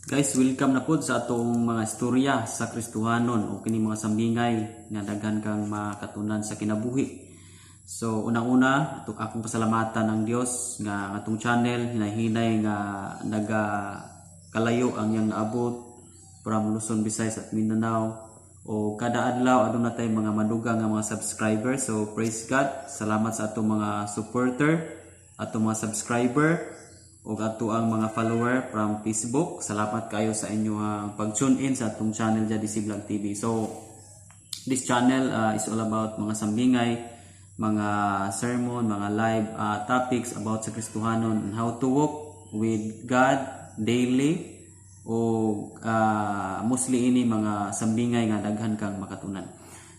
Guys, welcome na pod sa atong mga istorya sa Kristohanon o kini mga sambingay nga daghan kang makatunan sa kinabuhi. So unang-una, ato akong pasalamatan ang Dios nga ang atong channel hinay-hinay nga naga kalayo ang iyang naabot from Luzon, Visayas at Mindanao. O kada adlaw aduna tay mga madugang nga mga subscriber. So praise God. Salamat sa atong mga supporter, atong mga subscriber ug ato ang mga follower from Facebook. Salamat kayo sa inyong pag-tune in sa atong channel, Jadisi Vlog TV. So this channel is all about mga sambingay, mga sermon, mga live topics about sa Kristohanon and how to walk with God daily o mostly ini mga sambingay nga daghan kang makatunan.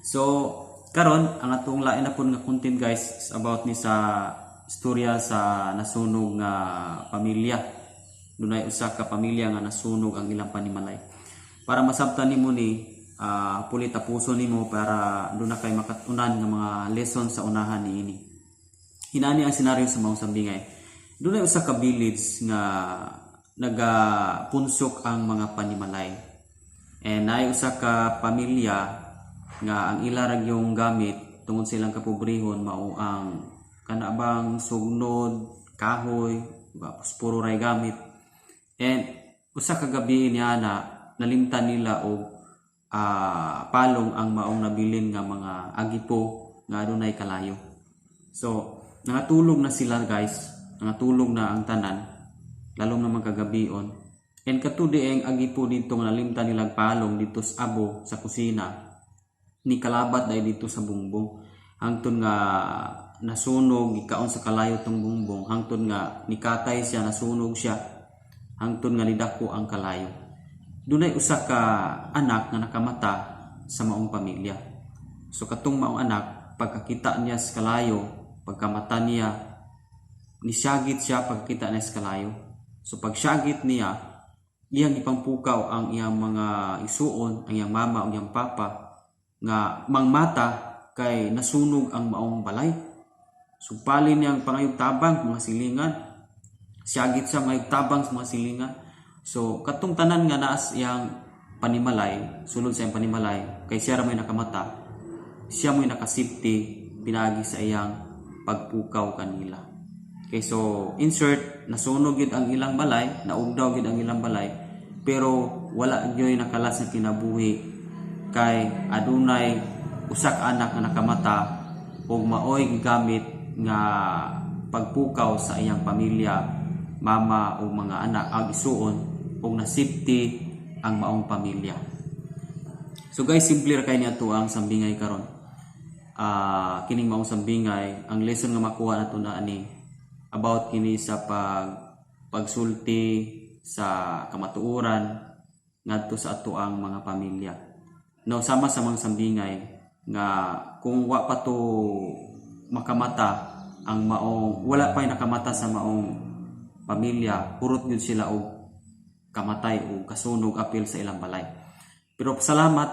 So karon ang atong lain na pud nga content, guys, is about ni sa istorya sa nasunog nga pamilya. Dunay usa ka pamilya nga nasunog ang ilang panimalay. Para masabtan nimo ni puli tapuson nimo para duna kay makatunan nga mga lesson sa unahan niini. Hinani ang senaryo sa maong sambingay. Dunay usa ka village nga nagapunsok ang mga panimalay. And naay usa ka pamilya nga ang ila ra yung gamit tungod sa ilang kapobrehon mao ang kana bang sugnod, kahoy, ba, puro ray gamit. And usa ka gabi niya na nalimtan nila og palong ang maong nabilin nga mga agipo nga adunay kalayo. So, nangatulog na sila, guys. Nangatulog na ang tanan. Lalom naman kagabion. And kato ang agipo dito nga nalimtan nilang palong dito sa abo sa kusina. Ni kalabat dahil dito sa bungbong. Hangtod nga nasunog, gikaon sa kalayo tong bungbong. Hangtod nga nikatay siya, nasunog siya. Hangtod nga nidako ang kalayo. Dunay usa ka anak nga nakamata sa maong pamilya. So katong maong anak, pagkakita niya sa kalayo, pagkamata niya, nisyagit siya pagkita niya sa kalayo. So pagsyagit niya, iyang ipangpukaw ang iyang mga isuon, ang iyang mama o iyang papa, nga mangmata kay nasunog ang maong balay. So palin niyang pangayog tabang mga silingan. Siyagit siya ngayog tabang sa mga silingan. So katong tanan nga naas iyang panimalay, sulod sa iyang panimalay, kay siya ra may nakamata, siya mo'y nakasafety pinagi sa iyang pagpukaw kanila. Okay, so insert, nasunog gid ang ilang balay, naugdaw gid ang ilang balay, pero wala gyoy nakalas nga kinabuhi kay adunay usa ka anak nga nakamata ug maoy gigamit nga pagpukaw sa iyang pamilya, mama o mga anak ang isuon, ug na-safety ang maong pamilya. So guys, simple ra kay ni ato ang sambingay karon. Kining maong sambingay, ang lesson nga makuha nato na ani about kini sa pagsulti sa kamatuoran ngadto sa ato ang mga pamilya. No, sama sa mga sambingay nga kung wa pa to makamata ang maong, wala pa nakamata sa maong pamilya, hurot gyud sila og kamatay o kasunog apil sa ilang balay. Pero salamat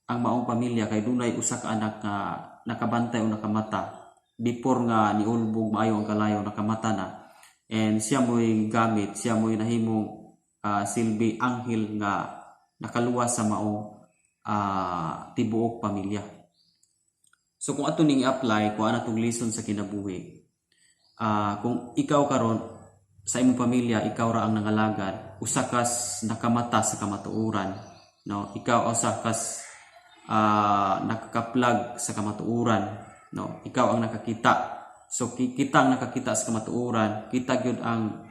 ang maong pamilya kay dunay usa ka anak nga nakabantay o nakamata before nga niulbog maayo ang kalayo, nakamata na and siya mo'y gamit, siya mo'y nahimong silbi anghel nga nakaluwas sa maong tibuok pamilya. So kung ato ning i-apply kung ano tong lesson sa kinabuhi, kung ikaw karon sa imong pamilya, ikaw ra ang nangalagad, usa kas nakamata sa kamatuoran, no? Ikaw usa kas nakakaplag sa kamatuoran, no? Ikaw ang nakakita. So kita ang nakakita sa kamatuoran, kita gyud ang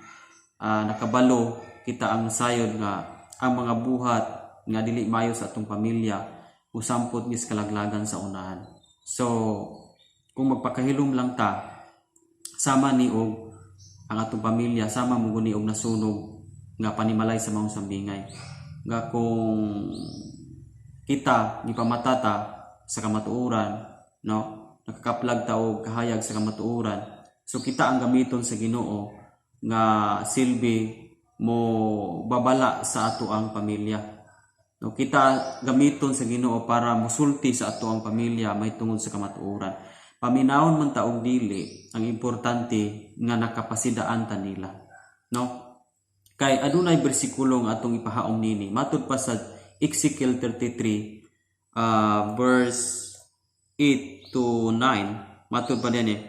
nakabalo, kita ang nasayod nga ang mga buhat nga dili maayo sa atong pamilya usampot gis kalaglagan sa unahan. So kung magpakahilom lang ta, sama ni og ang atong pamilya, sama mo guni og nasunog nga panimalay sa maong sambingay. Nga kung kita gipamata ta sa kamatuoran, no, nakakaplag ta og kahayag sa kamatuoran. So kita ang gamiton sa Ginoo nga silbi mo babala sa ato ang pamilya. No, kita gamiton sa Ginoo para musulti sa ato ang pamilya may tungod sa kamatuoran. Paminawon man ta og dili, ang importante nga nakapasidaan ta nila. No? Kay adunay bersikulo nga atong ipahaom nini. Matud pa sa Ezekiel 33 verse 8 to 9, matud pa din eh.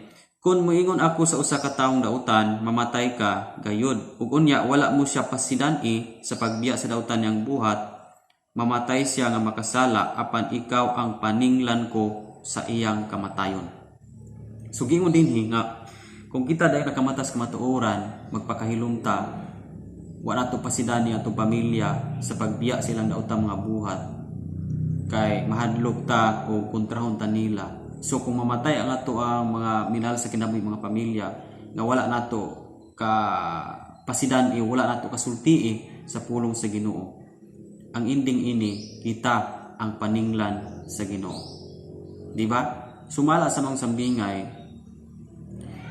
"Kung moingon ako sa usa ka taong dautan, 'Mamatay ka gayud,' ug unya wala mo siya pasidan-i sa pagbiya sa dautan niyang buhat, mamatay siya nga makasala, apan ikaw ang paninglan ko sa iyang kamatayon." So giingon dinhi nga kung kita dahil nakamatas kamatuoran, magpakahilom ta, wa nato pasidani atong pamilya sa pagbiya silang daotang mga buhat kay mahadlok ta o kontrahon ta nila. So kung mamatay ang ato ang mga minahal sa kinabuhi, mga pamilya, nga wala nato ka pasidan, wala nato kasultii sa pulong sa Ginoo, ang ending ini, kita ang paninglan sa Ginoo. Di ba? Sumala sa mga sambingay,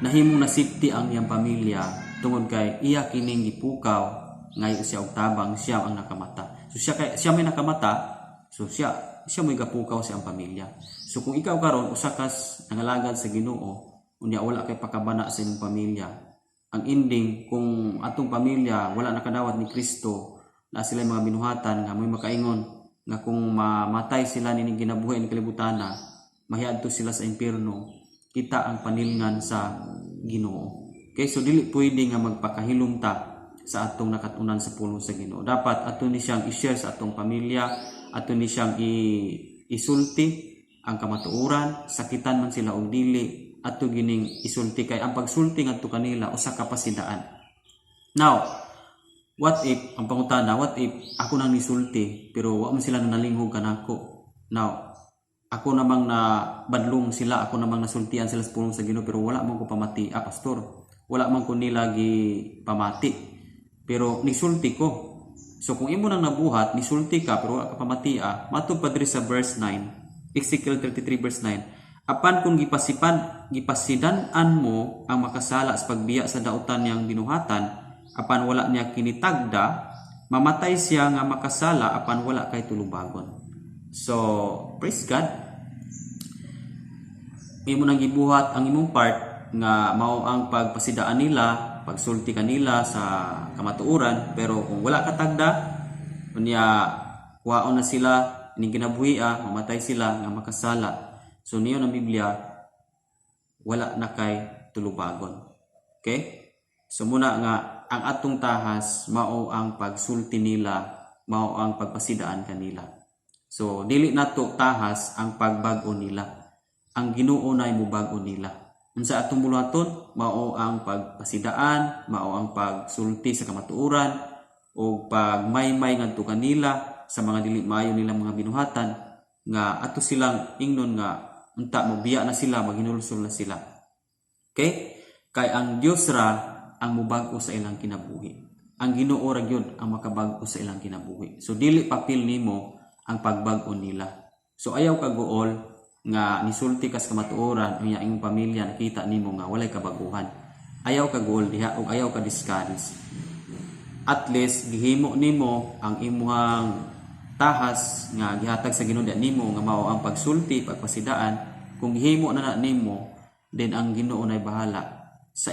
nahimong nasipti ang iyang pamilya tungod kay iya kining gipukaw ngayo siya og tabang, siya ang nakamata. So siya, kay siya may nakamata, so siya siya may gapukaw sa iyang pamilya. So kung ikaw karon usa kas nangalagad sa Ginoo, unya wala kay pakabana sa imong pamilya, ang ending, kung atong pamilya wala nakadawat ni Kristo, na sila mga binuhatan nga may makaingon nga kung mamatay sila nining kinabuhi ni kalibutana, mahiadto sila sa impierno, kita ang panilngan sa Ginoo. Okay, so dili pwede nga magpakahilom ta sa atong nakatunan sa pulong sa Ginoo. Dapat ato ni siyang i-share sa atong pamilya, ato ni siyang isulti ang kamatuoran, sakitan man sila og dili, ato gining isulti kay ang pagsulti ngadto kanila usa ka pasidaan. Now, what if ang pangutana, what if ako nang nisulti pero wa man sila nalinghog kanako? Now, ako namang na badlong sila, ako namang nasultian sila sa pulong sa Ginoo pero wala man ko pamati, ah, pastor. Wala man ko nila gi pamati. Pero nisulti ko. So kung imo nang nabuhat, nisulti ka pero wala ka pamati, ah, matud pa diri sa verse 9, Ezekiel 33 verse 9. "Apan kung gipasidan-an mo ang makasala sa pagbiya sa dautan niyang binuhatan, apan wala niya kinitagda, mamatay siya nga makasala apan wala kay tulubagon." So, praise God. Imo nang gibuhat ang imong part nga mao ang pagpasidaan nila, pagsulti kanila sa kamatuoran, pero kung wala ka tagda, unya kuhaon na sila ining kinabuhi, mamatay sila nga makasala. So niyo ng Biblia, wala na kay tulubagon. Okay? So muna nga ang atong tahas mao ang pagsulti nila, mao ang pagpasidaan kanila. So dili nato tahas ang pagbag-o nila. Ang Ginoo nay mobag-o nila. Unsa atong buluhaton? Mao ang pagpasidaan, mao ang pagsulti sa kamatuoran o pagmaymay ngadto kanila sa mga dili maayo nilang mga binuhatan nga ato silang ingnon nga unta mobiya na sila, maghinulsol na sila. Okay? Kay ang Dios ra ang mobag-o sa ilang kinabuhi. Ang Ginoo ra gyud ang makabag-o sa ilang kinabuhi. So dili papel nimo ang pagbag-o nila. So ayaw ka guol nga nisulti kas kamatuoran unya imong pamilya nakita nimo nga walay kabaguhan. Ayaw ka guol diha ug ayaw ka discourage. At least gihimo nimo ang imuhang tahas nga gihatag sa Ginoo nimo nga mao ang pagsulti, pagpasidaan. Kung gihimo na na nimo, then ang Ginoo nay bahala sa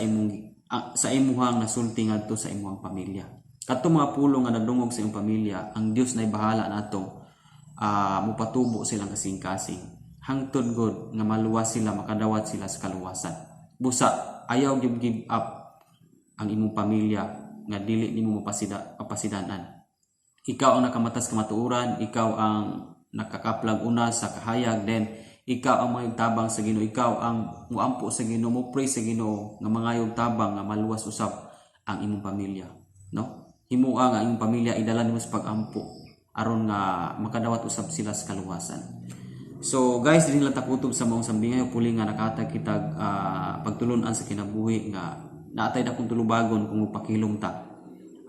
imuhang nasulti ngadto sa imuhang pamilya. Kadto mga pulong nga nadungog sa imong pamilya, ang Dios nay bahala nato mopatubo silang kasing-kasing hangtod god nga maluwas sila, makadawat sila sa kaluwasan. Busa ayaw gyud give up ang imong pamilya nga dili nimo mapasidanan. Ikaw ang nakamatas kamatuoran, ikaw ang nakakaplag una sa kahayag, then ikaw ang mga tabang sa Ginoo, ikaw ang muampo sa Ginoo, mo pray sa Ginoo nga mangayog tabang nga maluwas usab ang imong pamilya, no? Himua nga imong pamilya idala nimo sa pag-ampo aron nga makadawat usab sila sa kaluwasan. So guys, dinhi lang takutob sa maong sambingay, puli nga nakahatag kitag pagtulunan sa kinabuhi nga naatay dakong tulubagon kung mopakilom ta.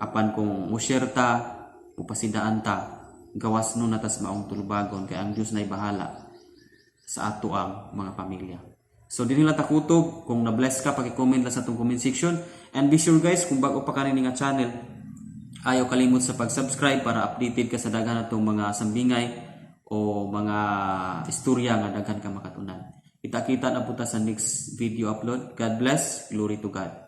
Apan kung mo-share ta, mupasidaan ta, gawas no na tas maong tulubagon kay ang Dios nay bahala sa ato ang mga pamilya. So dinhi lang takutob. Kung na-bless ka, paki-comment lang sa atong comment section, and be sure guys, kung bago pa kani nga channel, ayaw kalimot sa pag-subscribe para updated ka sa daghan natong mga sambingay o mga istorya nga daghan ka makatunan. Kita-kita na po ta sa next video upload. God bless. Glory to God.